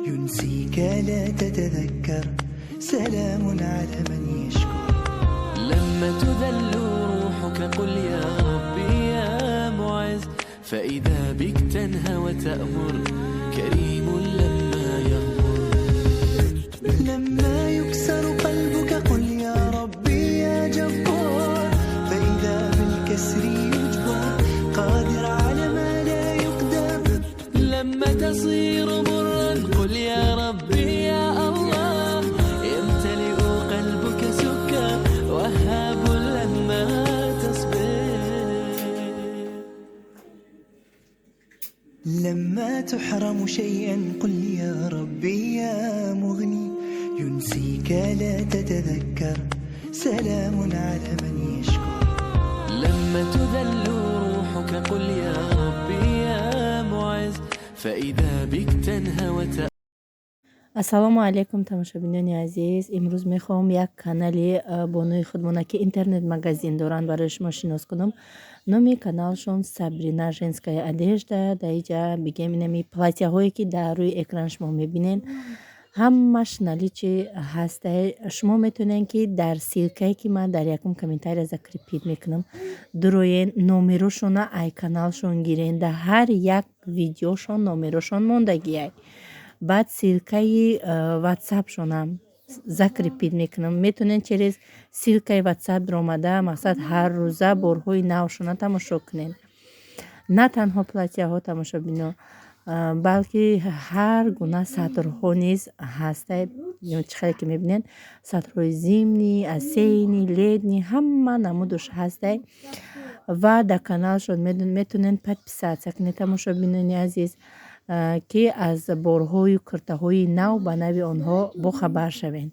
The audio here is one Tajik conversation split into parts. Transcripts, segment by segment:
ينسيك لا تتذكر، سلام على من يشكر. لما تذل روحك قل يا ربي يا معز، فإذا بك تنهى وتأمر، كريم لما يغمر. لما يكسر قلبك قل يا ربي يا جبار، فإذا بالكسر يجبر، قادر على ما لا يقدر. لما تصير مرا قل يا ربي يا الله، يمتلئ قلبك سكر، وهاب لما تصبر. لما تحرم شيئا قل يا ربي يا مغني، ينسيك لا تتذكر، سلام على من يشكر. لما تذل روحك قل يا ربي يا معز، فإذا بك تنهى وتأمر. Ассалому алайкум, тамошобинони азиз. Имрӯз мехоҳам як канали бонуи худмона, ки интернет-магазин доранд, барои шумо шинос кунам. Номи каналшон «Сабрина женская одежда». Дар иҷа бигем, инами платьяҳое, ки дар рӯи экран шумо мебинед, ҳамаш наличии ҳаста. Шумо метавонед, ки дар ссылкае, ки ман дар якум комментария закрепить мекунам, дуроен, номерошона ай каналшон гирен. Дар ҳар як видеошон номерошон мондагиай. Баъд ссылкаи ватсапшонам закрепить мекунам. Метавонед через ссылкаи ватсап даромада, мақсад, ҳар рӯза борҳои навшона тамошо кунед. На танҳо платьяҳо, тамошобино, балки ҳар гуна сатрҳо низ ҳаста. Чӣ хеле ки мебинед, сатрҳои зимний, осенний, летний, ҳама намудош ҳастай. Ва дар каналшон метавонед подписаться кунед, тамошобинони азиз, ки аз борҳою куртаҳои нав ба нави онҳо бохабар шавед.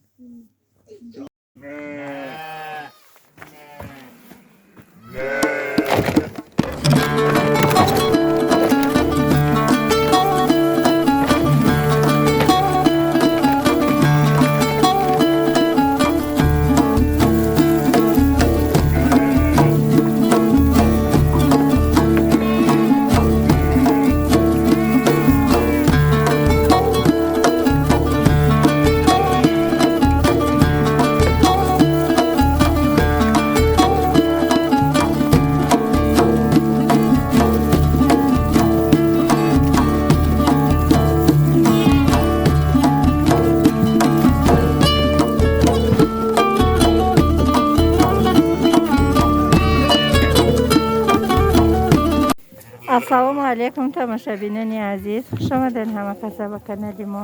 Ассалому алайкум, тамошобинони азиз. Хушомадед ҳама каса ба канали мо.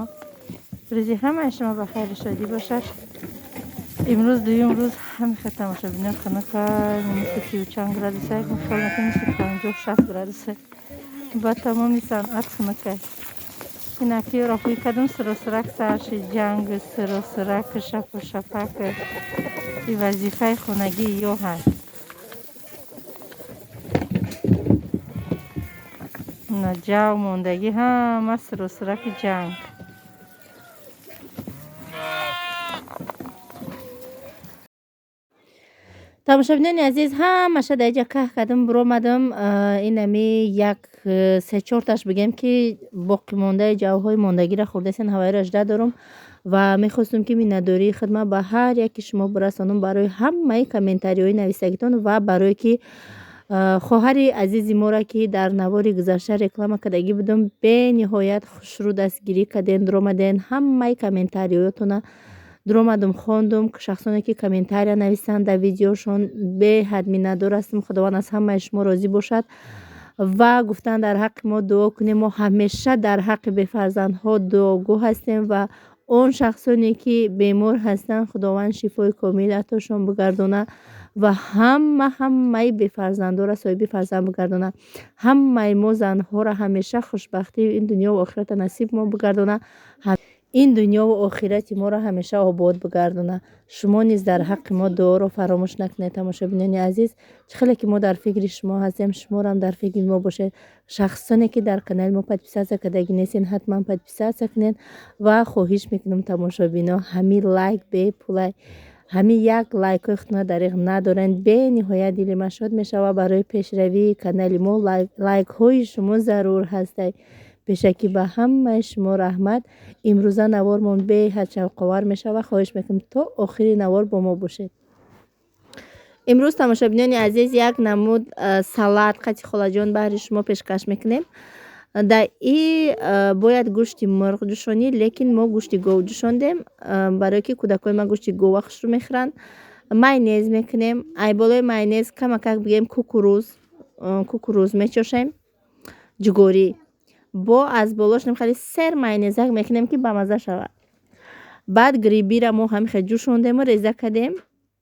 Рӯзи ҳамаи шумо ба хайру шодӣ бошад. Имрӯз дуюм рӯз ҳамихел, тамошобинон, хунука, минуси сию чанд градуса, хел минуси 50-60 градуса. Ба тамоми санъат хунукай. Инаки роҳӯй кардум, сиросирак сар шид, ҷанг, сиросирак, шапу шапак. И вазифаи хонагии ё ҳаст. На ҷав мондагӣ, ҳама сиросираки ҷанг. Тамошобинони азиз, ҳамаша дар иҷа каҳ кардам, биромадам. Инами як се чорташ бигем, ки боқимондаи ҷавҳои мондагиро хӯрдасен, ҳавайро жда дорум ва мехостум, ки миннатдории худма ба ҳар яки шумо бирасонам барои ҳамаи комментариҳои нависагитон ва барое ки хоҳари азизи моро, ки дар навори гузашта реклама кардагӣ будум, бениҳоят хушрӯ дастгирӣ карден, дуромаден, ҳамаи комментариҳоятона дуромадум, хондум. Шахсоне, ки комментария нависанд дар видеошон, беҳад миннатдор ҳастам. Худованд аз ҳамаи шумо розӣ бошад. Ва гуфтанд, дар ҳаққи мо дуо кунем. Мо ҳамеша дар ҳаққи бефарзандҳо дуогӯ ҳастем ва он шахсоне, ки бемор ҳастанд, Худованд шифои комил атошон бигардонад ва ҳама ҳамаи бефарзандоро соҳиби фарзанд бигардонад. Ҳамаи мо занҳоро ҳамеша хушбахтии ин дунёву охирата насиб мо бигардонад, ин дунёву охирати моро ҳамеша обод бигардонад. Шумо низ дар ҳаққи мо дуоро фаромӯш накунед, тамошобинони азиз. Чӣ хеле ки мо дар фикри шумо ҳастем, шуморам дар фикри мо бошед. Шахсоне, ки дар канали мо подписаться кардагӣ нестен, ҳатман подписаться кунед. Ва хоҳиш мекунам, тамошобино, ҳамин лайк бепулай, ҳамин як лайкҳои худтона дариғ надоранд. Бениҳоят дили ман шод мешавад. Барои пешравии канали мо лайкҳои шумо зарур ҳастад. Пешакӣ ба ҳамаи шумо раҳмат. Имрӯза навормон беҳад шавқовар мешавад. Хоҳиш мекунам, то охири навор бо мо бошед. Имрӯз, тамошобинони азиз, як намуд салат қати холаҷон баҳри шумо пешкаш мекунем. Дар и бояд гӯшти мурғ ҷӯшонӣ, лекин мо гӯшти гов ҷӯшондем, барое ки кӯдакои ман гӯшти гова хушрӯ мехӯранд. Майонез мекунем, ай болои майонез камакак, бигем, кукуруз мечошем, ҷугорӣ, бо аз болош хеле сер майонезак мекунем, ки бамаза шавад. Баъд грибира мо ҳамихел ҷӯшондему реза кардем,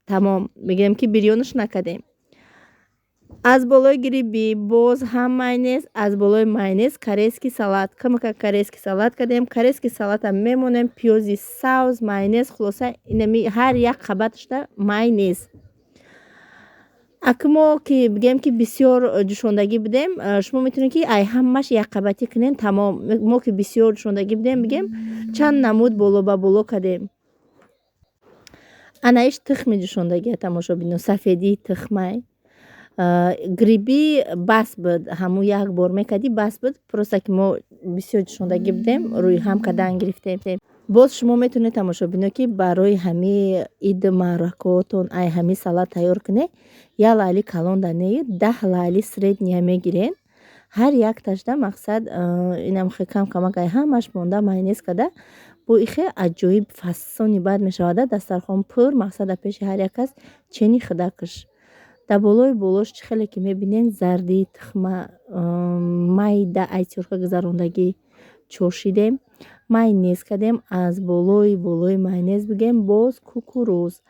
тамом, мегӯем ки бирёнаш накардем. Аз болои гриби боз ҳам майонез, аз болои майонез корейский салат, камакак корейский салат кардем. Корейский салатам мемонем, пиёзи сабз, майонез, хулоса, инами ҳар як қабаташда майонез. Ака, мо ки бигем, ки бисёр ҷӯшондагӣ будем, шумо метавонед, ки ай ҳамаш якқабатӣ кунед, тамом. Мо ки бисёр ҷӯшондагӣ будем, бигем, чанд намуд боло ба боло кардем. Ана иш тухми ҷӯшондагия, тамошобино, сафедии тухмай. Гриби бас буд, ҳамун як бор мекардӣ, бас буд. Просто ки мо бисёр ҷӯшондагӣ будем, рӯи ҳам кардан гирифтем. Боз шумо метавонед, тамошобино, ки барои ҳамаи иду маъракаотон ай ҳамин салат тайёр кунед. Як лайли калон да не, 10 лайли средния мегирен, ҳар якташда, мақсад, инам хе кам камак ай ҳамаш монда, майонез карда, бо ихе аҷоиб фасони бад мешавада. Дастархон пур, мақсад, дар пеши ҳар як кас чени худакаш. Дар болои болош, чӣ хеле ки мебинед, зардии тухма майда ай тёрка гузарондагӣ чошидем, майонез кардем, аз болои болои майонез, бигем, боз кукуруз.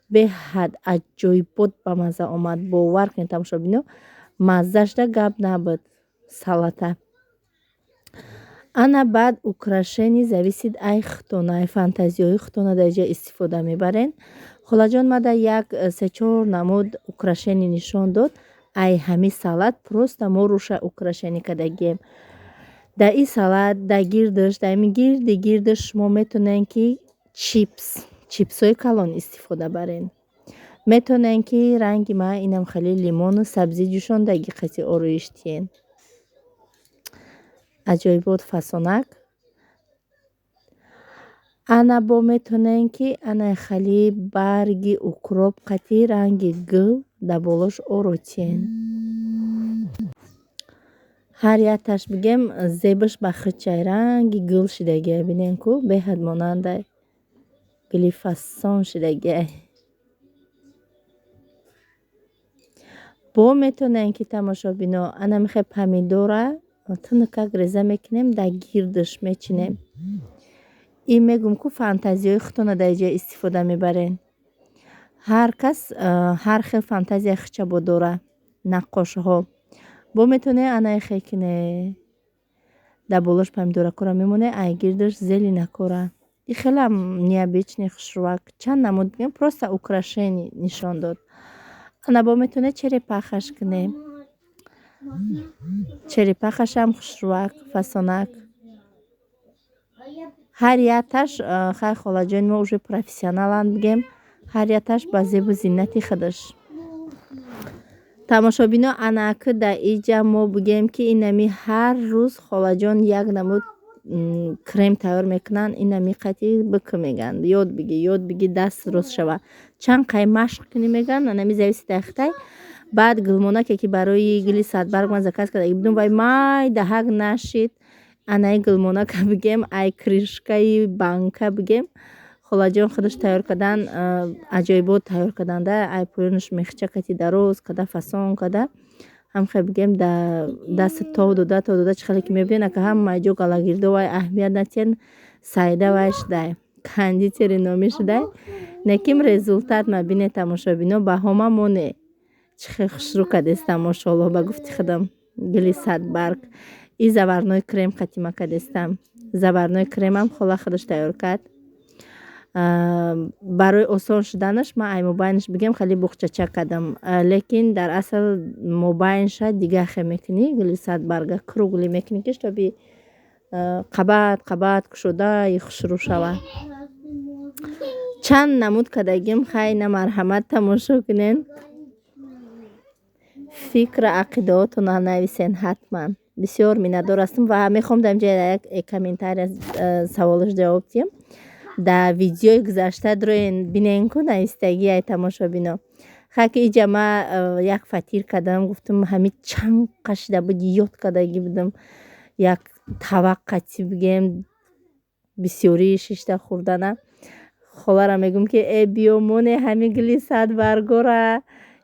Беҳад аҷоибот бамазза омад, бовар кунед, тамошобино, маззашда гап набуд салата. Ана баъд украшение зависит ай худтона, ай фантазиёи худтона дар инҷа истифода мебарен. Холаҷон мада як се-чор намуд украшение нишон дод. Ай ҳами салат просто мо руша украшение кардагием. Дар ин салат, дар гирдаш, дар ҳамин гирди гирдаш шумо метавонед, ки чипсҳои калон истифода барен. Метавонед, ки ранги ман инам хеле лимону сабзӣ ҷӯшондагӣ қати ороиш диҳен. Аҷоибот фасонак. Ана бо метавонед, ки ана хеле барги укроп қати ранги гул дар болош оро тиҳен. Ҳар якташ, бигем, зебаш ба худчай, ранги гул шидагиай, бинен ку, беҳад монандай гули фасон шидагиай. Бо метавонем, ки, тамошобино, ана михе помидора тунукак реза мекунем, дар гирдаш мечинем. Ин мегӯм ку, фантазиҳои худтонро дар инҷа истифода мебарен. Ҳар кас ҳар хел фантазияи худша бо дора, наққошҳо. Бо метавонед анаи хе кине, дар болош помидоракора мемонед, ай гирдаш зеленакора. И хелам необычный, хушрӯак. Чанд намуд, бигем, просто украшение нишон дод. Ана бо метавонед черепахаш кунед. Черепахашам хушрӯак, фасонак. Ҳар якташ, хай, холаҷони мо уже профессионаланд, бигем, ҳар якташ ба зебу зинати худаш. Тамошобино, анаки дар иҷа мо, бигем, ки инами ҳар рӯз холаҷон як намуд крем тайёр мекунанд. Инами қати бикӯ мегӯянд, ёд бигир, ёд бигир, даст рост шава, чанд қай машқ кунӣ, мегӯянд, анами зависит ай хитай. Баъд гулмонаке, ки барои гули садбарг ман заказ карда будум, вай майдаҳак нашид. Анаи гулмонака, бигем, ай крышкаи банка, бигем, холаҷон худаш тайёр кардан, аҷоибот тайёр карданда, ай поёнаш мехча кати дароз када, фасон када, ҳамхел, бигем, да дасти тов дода, тов дода. Чӣ хеле ки мебинед, ака, ҳама ҷо галагирдо, вай аҳамият натиҳен, сайда вай шудай, кондитери номӣ шудай. Лекин результат ма бинед, тамошобино, баҳома моне, чӣ хел хушрӯ кардестам, мошоаллоҳ, ба гуфти худам гули садбарг. И заварной крем қатима кардестам. Заварной кремам хола худаш тайёр кард. Барои осон шуданаш ман ай мобайнаш, бигем, хеле буғчача кардам, лекин дар асл мобайнша дига хел мекунӣ, гули садбарга круглый мекунӣ, ки чтобы қабат қабат кушодаи хушрӯ шавад. Чанд намуд кардагим, хай, на, марҳамат, тамошо кунен, фикру ақидаотонро нависен ҳатман. Бисёр миннатдор ҳастам ва мехоҳам дар инҷа як комментария, саволаш ҷавоб диҳам. Дар видеои гузашта дроен бинен ку, навистагӣ ай тамошобино. Хаки иҷа ма як фатир кардам, гуфтам, ҳами чанд қашида буд, ёд кардагӣ будам. Як тавақ қатӣ, бигем, бисёрӣ шишта хӯрдана. Холара мегӯм, ки э, биё, моне ҳами гули садбаргора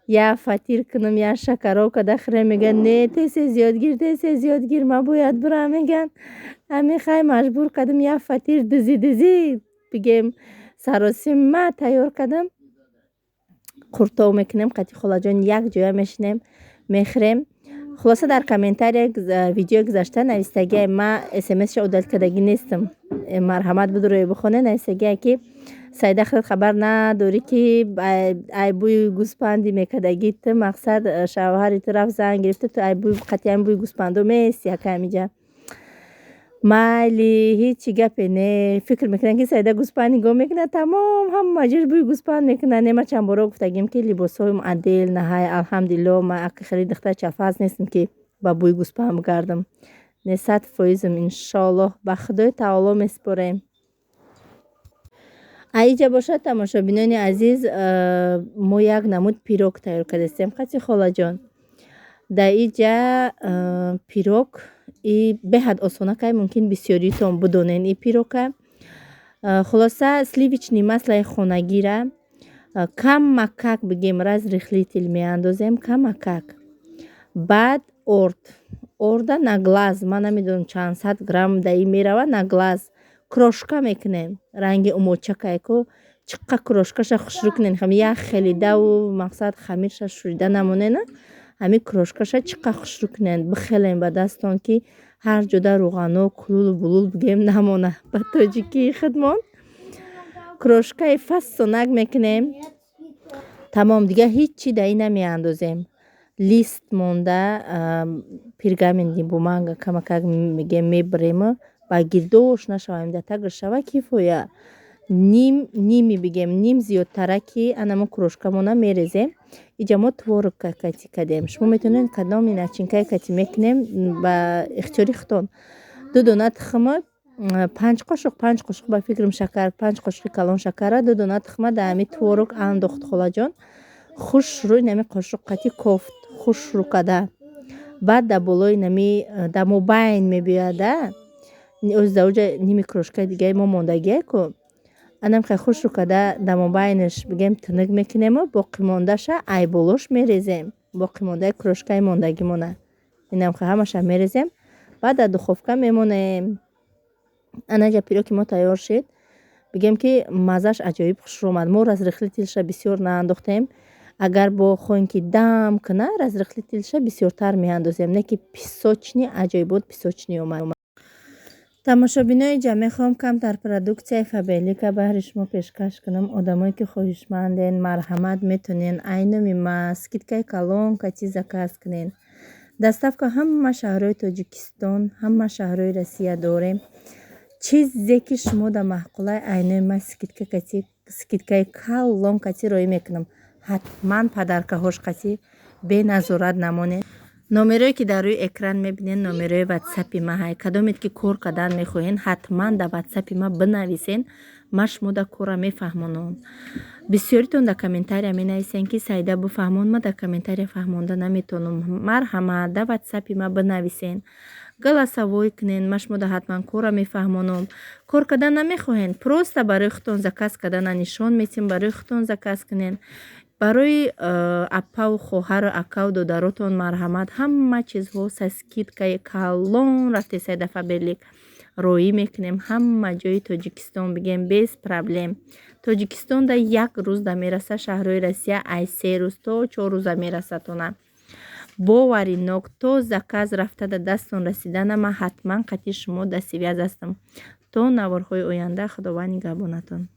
як фатир кунам, як шакароб када хӯрем. Мегӯяд: «Не, тез тез ёд гир, тез тез ёд гир, ман бояд бирам», мегӯянд. Ҳамин хай, маҷбур кардам, як фатир дизӣ дизӣ, бигем, саросима тайёр кардам. Қуртов мекунем қати холаҷон, як ҷоя мешинем, мехӯрем. Хулоса, дар комментария видеои гузашта навистагиай, ма смсша удалить кардагӣ нестам, марҳамат, бидурои бихонед. Навистагиай, ки Саида, худат хабар надорӣ, ки ай бӯи гӯспанди мекардагӣ ту, мақсад, шавҳари ту рафт, зан гирифта, ту ай бӯи қатъиян бӯи гӯспандо меести яка ҳамиҷа. Майли, ҳечи гапе не. Фикр мекунанд, ки Саида гӯспанд нигоҳ мекунад, тамом, ҳама ҷош бӯи гӯспанд мекунад. Не, ма чанд боро гуфтагим, ки либосҳоям отдельно ҳай. Алҳамдулилло, ма ака хеле духтар чафаз нестам, ки ба бӯи гӯспанд бигардам. Не, 100%-м, иншоаллоҳ, ба Худои таоло месупорем. Аиҷа бошад, тамошобинони азиз, мо як намуд пирог тайёр кардастем қати холаҷон. Дар иҷа пирог и беҳад осонакай, мумкин бисёритон бидонен и пирога. Хулоса, сливочный маслаи хонагира камакак, бигем, разрыхлитель меандозем камакак. Баъд орд, орда на глаз, ман намедонам чанд сад грамм дар ин меравад, на глаз крошка мекунем, ранги умочакай ку. Чиққа крошкаша хушрӯ кунен, ҳами як хелидаву, мақсад, хамирша шӯрида намонена. Ҳами крошкаша чиққа хушрӯ кунен, бихелен ба дасттон, ки ҳар ҷода рӯғано кулулу булул, бигем, намона. Ба тоҷикии худмон крошкаи фассонак мекунем. Тамом, дигар ҳичи дар ин намеандозем. Лист монда, пергаментный бумага камакак, мегем, мебирему ба гирдош нашавем, да тагр шава, кифоя. Ним ними, бигем, ним зиёдтараки анамо крошкамона мерезем. Иҷа мо творог кати кардем, шумо метавонед кадоми начинкаи кати мекунем, ба ихтиёри худтон. Ду дона тухма, 5 қошуқ, 5 қошуқ ба фикрам шакар, 5 қошуқи калон шакара, ду дона тухма дар ҳами творог андохт холаҷон. Хушрӯ инами қошуқ қати кофт, хушрӯ када. Баъд дар болои нами, дар мобайн мебиёяда, оз дар оҷа ними крошкаи дигаи мо мондагие ку, анам хел хушрӯ када, дар мобайнаш, бигем, тунук мекунему боқимондаша айболош мерезем. Боқимондаи крошкаи мондагимона инам хел ҳамаша мерезем, баъд дар духовка мемонем. Анаҷа пироги мо тайёр шид. Бигем, ки маззаш аҷоиб хушрӯ омад. Мо разрыхлительша бисёр наандохтем. Агар бо хоҳем, ки дам куна, разрыхлительша бисёртар меандозем. Не ки песочный, аҷоибот песочный омад. Тамошобинои ҷа, мехоҳам камтар продукцияи Фаберлика баҳри шумо пешкаш кунам. Одамое ки хоҳишманден, марҳамат, метонен айноми ма скидкаи калон кати заказ кунен. Доставка ҳама шаҳрҳои Тоҷикистон, ҳама шаҳрҳои Россия дорем. Чизе ки шумо дар маъқулай, айнои ма скидка кати, скидкаи калон кати роӣ мекунам. Ҳатман подаркаҳош кати беназорат намонед. Номерое ки дар рӯи экран мебинед, номерои ватсапи ма ҳай. Кадомед ки кор кардан мехоҳед, ҳатман дар ватсапи ма бинависен, ма шумо дар корра мефаҳмонам. Бисёритон дар комментария менависен, ки Саида, бифаҳмон. Ма дар комментария фаҳмонда наметавонам. Марҳамат, дар ватсапи ма бинависен, голосовой кунен, ма шумо да ҳатман корра мефаҳмонам. Кор кардан намехоҳен, просто барои худтон заказ кардана нишон метиҳем, барои худтон заказ кунен. Барои аппаву хоҳару акаву додаротон, марҳамат, ҳама чизҳо со скидкаи калон рафте. Сайда Фаберлик роӣ мекунем ҳама ҷои Тоҷикистон, бигем, без проблем. Тоҷикистонда як рӯзда мераса, шаҳрҳои Россия ай 3 рӯз то 4 рӯза мерасатона. Боваринок, то заказ рафта да дасттон расидана, ман ҳатман қатъи шумо дар связь ҳастам. То наворҳои оянда, Худованд нигаҳбонатон.